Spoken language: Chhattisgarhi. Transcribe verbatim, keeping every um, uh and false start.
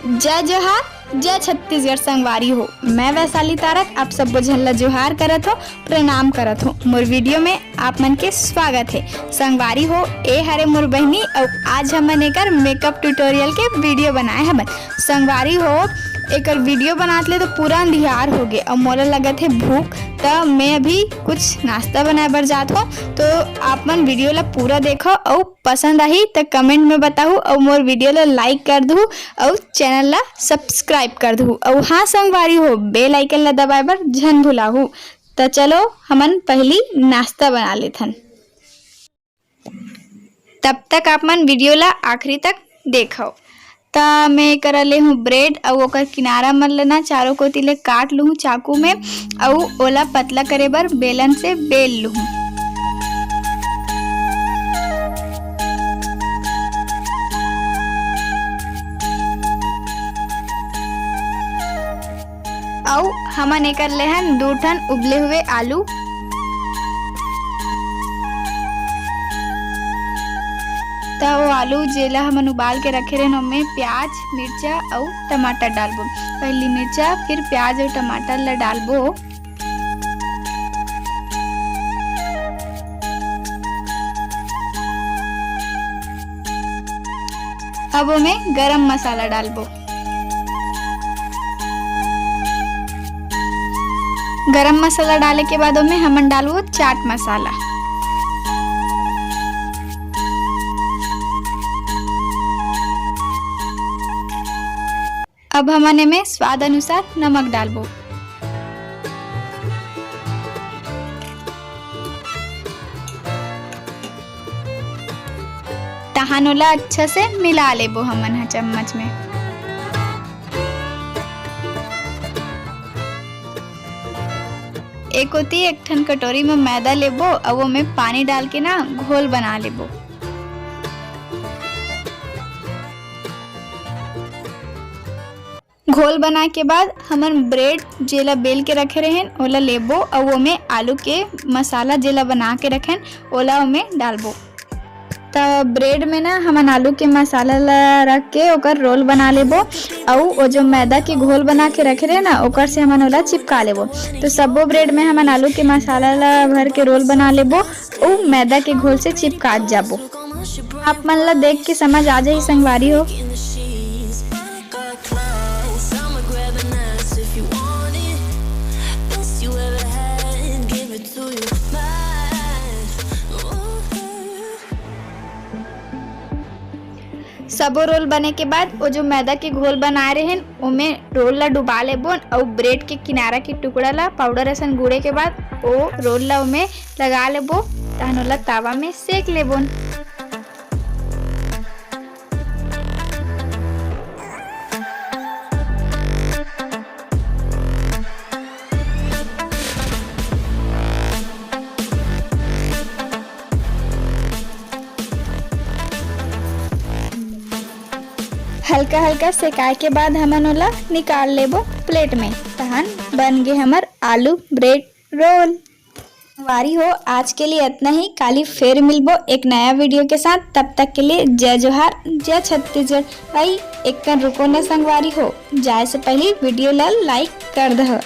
जय जोहार, जय छत्तीसगढ़ संगवारी हो। मैं वैशाली तारक आप सब्बो झन ला जोहार करत हो, प्रणाम करत हो। मोर वीडियो में आप मन के स्वागत है। संगवारी हो, ए हरे मोर बहिनी, अउ आज हमन एकर मेकअप ट्यूटोरियल के वीडियो बनाए हवन। संगवारी हो, एकर वीडियो बनात ले तो पूरा अंधियार हो गे, अउ मोला लगत है भूख, त मैं अभी कुछ नाश्ता बनाए बर जात हो। तो आप मन वीडियो ला पूरा देखो, अउ पसंद आही त कमेंट में बताहू, अउ मोर वीडियो ला लाइक कर दहू, अउ चैनल ला सब्सक्राइब कर दहू। अउ हाँ संगवारी हो, बेल आइकन ला दबाए बर झन भुलाहू। त चलो हमन पहली नाश्ता बना लेथन। तब तक आप मन वीडियो ला आखिरी तक देखो। त मैं करा ले हूँ ब्रेड, अउ ओकर किनारा मन ल ना चारों कोती ले काट लूँ चाकू में, अउ ओला पतला करे बर बेलन से बेल लूँ। अउ हमन एकर लेहन दू ठन उबले हुए आलू। त वो आलू जेला हमन उबाल के रखे रहेन, ओमे प्याज, मिर्चा अउ टमाटर डालबो। पहली मिर्चा, फिर प्याज अउ टमाटर ला डालबो। अब ओमे गरम मसाला डालबो। गरम मसाला डाले के बाद ओमे हमन डालबो चाट मसाला। अब हमन एमे स्वाद अनुसार नमक डालबो। तहान ओला अच्छा से मिला लेबो हमन ह चम्मच में। एक ओती एक ठन कटोरी में मैदा लेबो, अउ ओमे पानी डाल के ना घोल बना लेबो। घोल बनाए के बाद हमन ब्रेड जेला बेल के रखे रहेन, ओला लेबो अउ ओमे आलू के मसाला जेला बना के रखेन, ओला ओमे डालबो। त ब्रेड में ना हमन आलू के मसाला ला रख के ओकर रोल बना लेबो, अउ वो जो मैदा के घोल बना के रखे रहे ना, ओकर से हमन ओला चिपका लेबो। तो सब्बो ब्रेड में हमन आलू के मसाला ला भर के रोल बना लेबो, अउ मैदा के घोल से चिपकात जाबो। आप मन ला देख के समझ आ जाही संगवारी हो। सबो रोल बने के बाद वो जो मैदा के घोल बनाए रहेन, ओमे रोल ला डुबा लेबोन अउ ब्रेड के किनारा के टुकड़ा ला पाउडर असन गूड़े के बाद वो रोल ला ओमे लगा लेबो, तहन ओला तावा में सेक लेबोन। हल्का हल्का सेकाए के बाद हमन ओला निकाल लेबो प्लेट में। तहन बन गे हमर आलू ब्रेड रोल। संगवारी हो, आज के लिए इतना ही। काली फेर मिलबो एक नया वीडियो के साथ। तब तक के लिए जय जोहार, जय छत्तीसगढ़। भाई, एक कन रुको न संगवारी हो, जाए से पहले वीडियो ला लाइक कर दह।